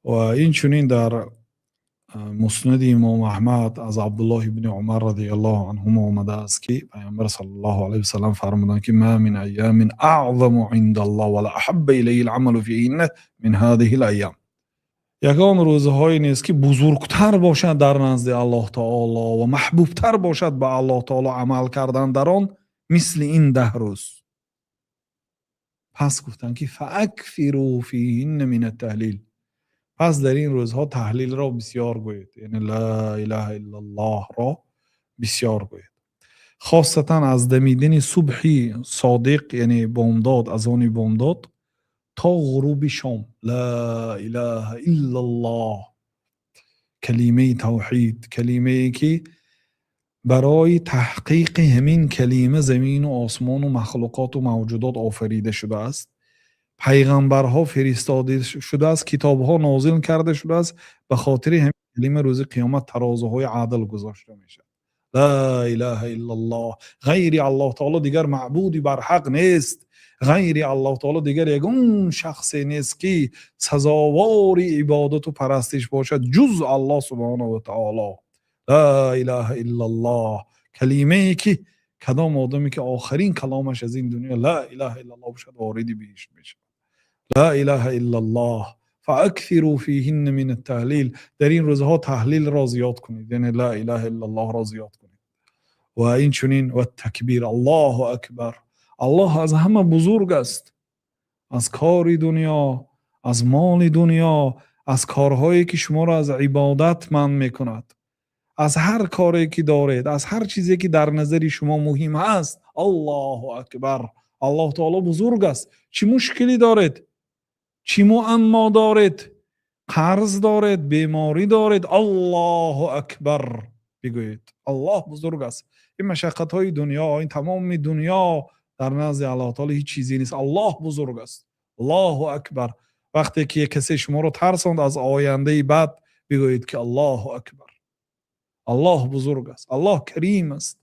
Ва инчунин дар Муснади Имом Аҳмад аз Абдуллоҳ ибни Умар радиаллоҳу анҳума омадааст, ки Паёмбар саллаллоҳу алайҳи васаллам фармуданд, ки ما من أيام أعظم عند الله ولا أحب إليه العمل فيهن من هذه الأيام. Ягон рӯзҳое нест, ки бузургтар бошад дар назди Аллоҳ таоло ва маҳбубтар бошад ба Аллоҳ таоло амал кардан дар он, мисли ин 10 рӯз. Пас гуфтанд, ки فأكثروا فيهن من التهليل. Пас дар ин рӯзҳо таҳлилро бисёр гӯед, яъне ла илаҳа иллаллоҳро бисёр гӯед, хосатан аз дамидани субҳи содиқ, яъне бомдод, азони бомдод то ғуруби шом. Ла илаҳа иллаллоҳ, калимаи тавҳид, калимае ки барои таҳқиқи ҳамин калима замину осмону махлуқоту мавҷудот офарида шудааст, пайғамбарҳо фиристода шудааст, китобҳо нозил карда шудааст. Ба хотири ҳамин калима рӯзи қиёмат тарозуҳои адл гузошта мешавад. Ла илаҳа иллаллоҳ, ғайри Аллоҳ таоло дигар маъбуди барҳақ нест, ғайри Аллоҳ таоло дигар ягон шахсе нест, ки сазовори ибодату парастиш бошад, ҷуз Аллоҳ субҳонаҳу ва таоло. Ла илаҳа иллаллоҳ, калимае ки кадом одаме ки охирин каломаш аз ин дунё ла илаҳа иллаллоҳ бошад, вориди биҳишт мешавад. Ла илаҳа иллаллоҳ. فأكثروا فيهن من التهليل. Дар ин рӯзҳо таҳлилро зиёд кунед, яъне ла илаҳа иллаллоҳро зиёд кунед. Ва инчунин والتكبير, Аллоҳу акбар. Аллоҳ аз ҳама бузург аст, аз кори дунё, аз моли дунё, аз корҳое ки шуморо аз ибодат манъ мекунад, аз ҳар коре ки доред, аз ҳар чизе ки дар назари шумо муҳим аст. Аллоҳу акбар, Аллоҳ таоло бузург аст. Чӣ мушкилӣ доред, чӣ муаммо доред, қарз доред, беморӣ доред, Аллоҳу акбар бигӯед, Аллоҳ бузург аст. Ин машаққатҳои дунё, ин тамоми дунё дар назди Аллоҳ таоло ҳеҷ чизе нест. Аллоҳ бузург аст. Аллоҳу акбар. Вақте ки касе шуморо тарсонд аз ояндаи бад, бигӯед, ки Аллоҳу акбар, Аллоҳ бузург аст, Аллоҳ карим аст.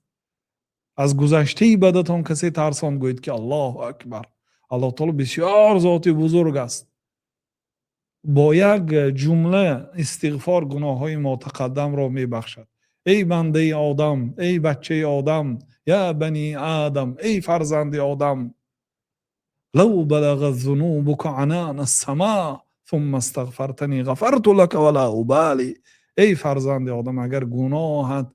Аз гузаштаи бадатон касе тарсонд, гӯед, ки Аллоҳу акбар, Аллоҳ таоло бисёр зоти бузург аст. Бо як ҷумла истиғфор гуноҳҳои мотақаддамро мебахшад. Эй бандаи одам, эй бачаи одам, يا بني آدم, эй фарзанди одам, لو بلغت ذنوبك عنان السماء ثم استغفرتني غفرت لك ولا أبالي. Эй фарзанди одам, агар гуноҳат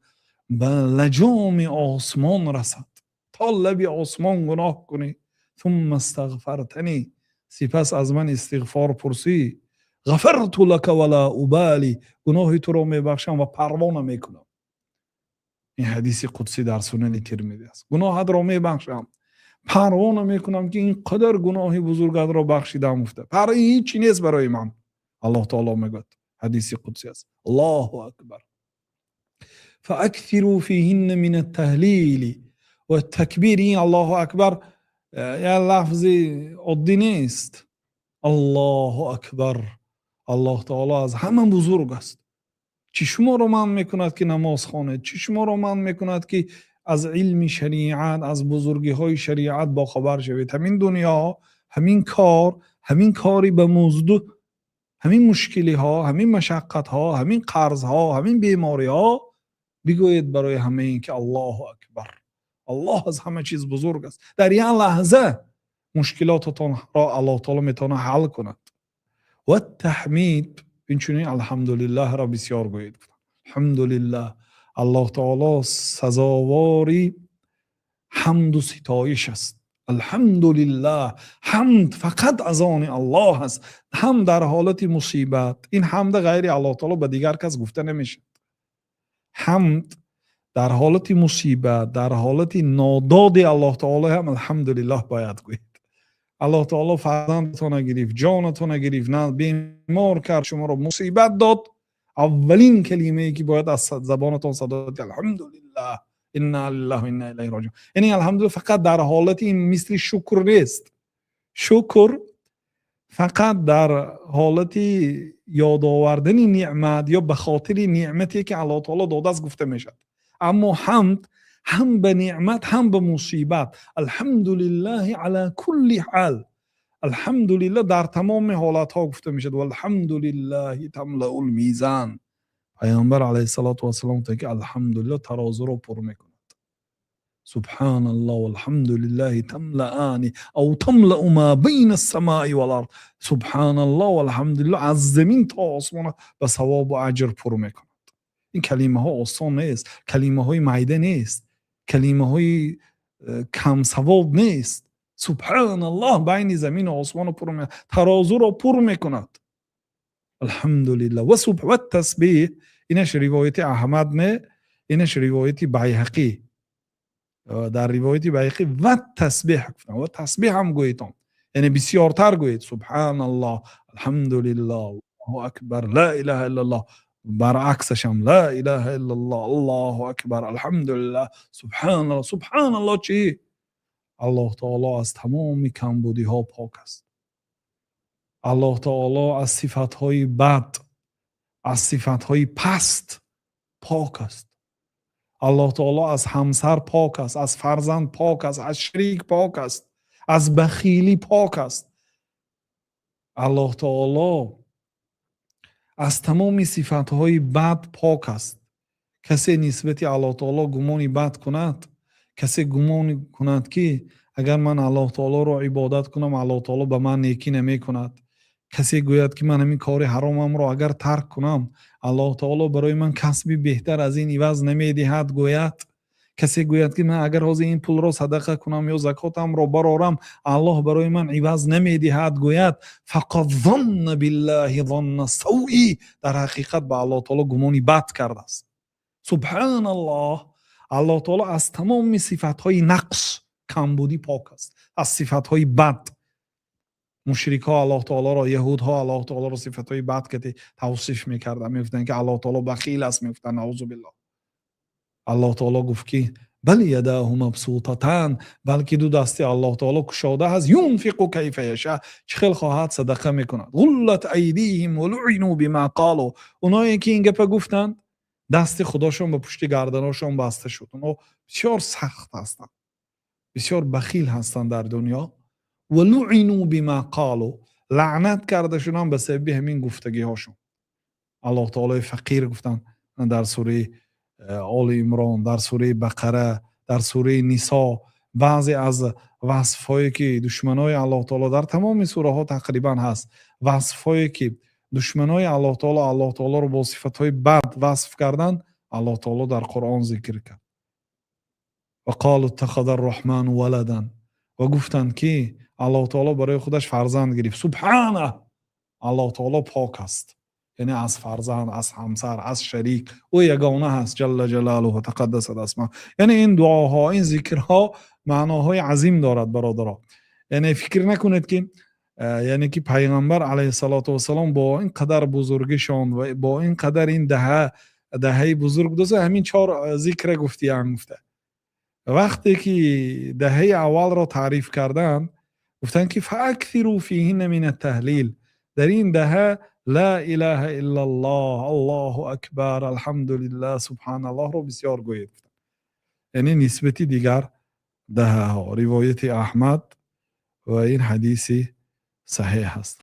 ба лаҷоми осмон расад, то лаби осмон гуноҳ кунӣ, ثم استغفرتني, сипас аз ман истиғфор пурсӣ, غفرت لك ولا أبالي, гуноҳи туро мебахшам ва парво намекунам. Ин ҳадиси қудсӣ дар Сунани Тирмидӣ аст. Гуноҳатро мебахшам, парво намекунам, ки ин қадар гуноҳи бузургатро бахшидам гуфта, пар ҳичи нест барои ман, Аллоҳ таоло мегӯяд. Ҳадиси қудсӣ аст. Аллоҳу акбар. فأكثروا فيهن من التهليل والتكبير. Ин Аллоҳу акбар як лафзи оддӣ нест. Аллоҳу акбар, Аллоҳ таоло аз ҳама бузург аст. Чӣ шуморо манъ мекунад, ки намоз хонед? Чӣ шуморо манъ мекунад, ки аз илми шариат, аз бузургиҳои шариат бохабар шавед? Ҳамин дунё, ҳамин кор, ҳамин кори ба музду, ҳамин мушкилиҳо, ҳамин машаққатҳо, ҳамин қарзҳо, ҳамин бемориҳо, бигӯед барои ҳамаи ин ки Аллоҳу акбар, Аллоҳ аз ҳама чиз бузург аст. Дар як лаҳза мушкилотатонро Аллоҳ таоло метавонад ҳал кунад. والتحميد, инчунин алҳамдулиллаҳро бисёр гӯед. Алҳамдулиллаҳ, Аллоҳ таоло сазовори ҳамду ситоиш аст. Алҳамдулиллаҳ, ҳамд фақат аз они Аллоҳ аст. Ҳам дар ҳолати мусибат ин ҳамда ғайри Аллоҳ таоло ба дигар кас гуфта намешавад. Ҳамд дар ҳолати мусибат, дар ҳолати нододи Аллоҳ таоло ҳам алҳамдулиллаҳ бояд гӯед. Аллоҳ таоло фарзандатона гирифт, ҷонатона гирифт, бемор кард шуморо, мусибат дод, аввалин калимае ки бояд аз забонатон садо диҳад: алҳамдулиллаҳ, инна лиллаҳи ва инна илайҳи роҷиун. Яъне алҳамдулилла фақат дар ҳолати ин мисли шукр нест. Шукр фақат дар ҳолати ёдовардани неъмат ё ба хотири неъмате ки Аллоҳ таоло додааст гуфта мешавад, аммо ҳамд ҳам ба неъмат, ҳам ба мусибат. الحمد لله على كل حال. Алҳамдулиллаҳ дар тамоми ҳолатҳо гуфта мешавад. Валҳамдулиллаҳи тамлаул мизан. Паёмбар алайҳиссалоту вассалом гуфтанд, ки алҳамдулиллаҳ тарозуро пур мекунад. Субҳаналлоҳ валҳамдулиллаҳи тамлаани ав тамлау ма байна ссамаи вал ард. Субҳаналлоҳ валҳамдулиллаҳ аз замин то осмона ба савобу аҷр пур мекунад. Ин калимаҳо осон нест, калимаҳои майда нест, калимаҳои камсавоб нест. Субҳаналлоҳ байни замину осмоно пур, тарозуро пур мекунад. Алҳамдулиллаҳ ва тасбеҳ. Инаш ривояти Аҳмад не, инаш ривояти Байҳақӣ. Дар ривояти Байҳақӣ ва тасбеҳ гуфтанд, ва тасбеҳ ҳам гӯедон, яъне бисёртар гӯед: субҳаналлоҳ, алҳамдулиллаҳ, аллоҳу акбар, ла илаҳа иллаллоҳ. Баръаксашам: ла илаҳа иллаллоҳ, аллоҳу акбар, алҳамдулиллаҳ, субҳаналлоҳ. Субҳаналлоҳ чӣ? Аллоҳ таоло аз тамоми камбудиҳо пок аст. Аллоҳ таоло аз сифатҳои бад, аз сифатҳои паст пок аст. Аллоҳ таоло аз ҳамсар пок аст, аз фарзанд пок аст, аз шарик пок аст, аз бахилӣ пок аст. Аллоҳ таоло аз тамоми сифатҳои бад пок аст. Касе нисбати Аллоҳ таоло гумони бад кунад, касе гумон кунад, ки агар ман Аллоҳ таолоро ибодат кунам, Аллоҳ таоло ба ман некӣ намекунад, касе гӯяд, ки ман ҳамин кори ҳаромамро агар тарк кунам, Аллоҳ таоло барои ман касби беҳтар аз ин иваз намедиҳад гӯяд, касе гӯяд, ки ман агар ҳозир ин пулро садақа кунам ё закотамро барорам, Аллоҳ барои ман иваз намедиҳад гӯяд, фақад занна биллаҳи занна савъи, дар ҳақиқат ба Аллоҳ таоло гумони бад кардааст. Субҳаналлоҳ, Аллоҳ таоло аз тамоми сифатҳои нақс, камбудӣ пок аст, аз сифатҳои бад. Мушрикҳо Аллоҳ таолоро, яҳудҳо Аллоҳ таолоро сифатҳои бад кати тавсиф мекарданд, мегуфтанд, ки Аллоҳ таоло бахил аст, мегуфтанд, наузу биллоҳ. Аллоҳ таоло гуфт, ки бал ядаҳу мабсутатан, балки ду дасти Аллоҳ таоло кушода аст, юнфиқу кайфа яша, чӣ хел хоҳад садақа мекунад. Ғуллат айдиҳим ва луъину бима қолу. Оное ки ин гапа гуфтанд, дасти худошон ба пушти гарданошон баста шуд. Онҳо бисёр сахт ҳастанд, бисёр бахил ҳастанд дар дунё. Ва луъину бима қолу, лаънат карда шуданд ба сабаби ҳамин гуфтагиҳошон. Аллоҳ таолои фақир гуфтанд дар сураи Оли Имрон, дар сураи Бақара, дар сураи Нисо. Баъзе аз васфҳое ки душманои Аллоҳ таоло, дар тамоми сураҳо тақрибан ҳаст, васфҳое ки душманои Аллоҳ таоло Аллоҳ таолоро бо сифатҳои бад васф карданд, Аллоҳ таоло дар Қуръон зикр кард. Ва қолу иттахаза арраҳману валадан, ва гуфтанд, ки Аллоҳ таоло барои худаш фарзанд гирифт. Субҳана, Аллоҳ таоло пок аст, яъне аз фарзанд, аз ҳамсар, аз шарик. Ӯ ягона ҳаст, ҷалла ҷалолуҳу тақаддасат асма. Яъне ин дуоҳо, ин зикрҳо маъноҳои азим дорад, бародаро. Яъне фикр накунед, ки яъне ки пайғамбар алайҳиссалоту вассалом бо ин қадар бузургишон ва бо ин қадар ин даҳа даҳаи бузург доза, ҳамин чор зикра гуфтиян гуфта. Вақте ки даҳаи аввалро таъриф карданд, гуфтанд, ки фааксиру фиҳинна мин аттаҳлил, дар ин даҳа ла илаҳа иллаллоҳ, аллоҳу акбар, алҳамдулиллаҳ, субҳаналлоҳро бисёр гӯед, яъне нисбати дигар даҳаҳо. Ривояти Аҳмад ва ин ҳадиси саҳеҳ аст.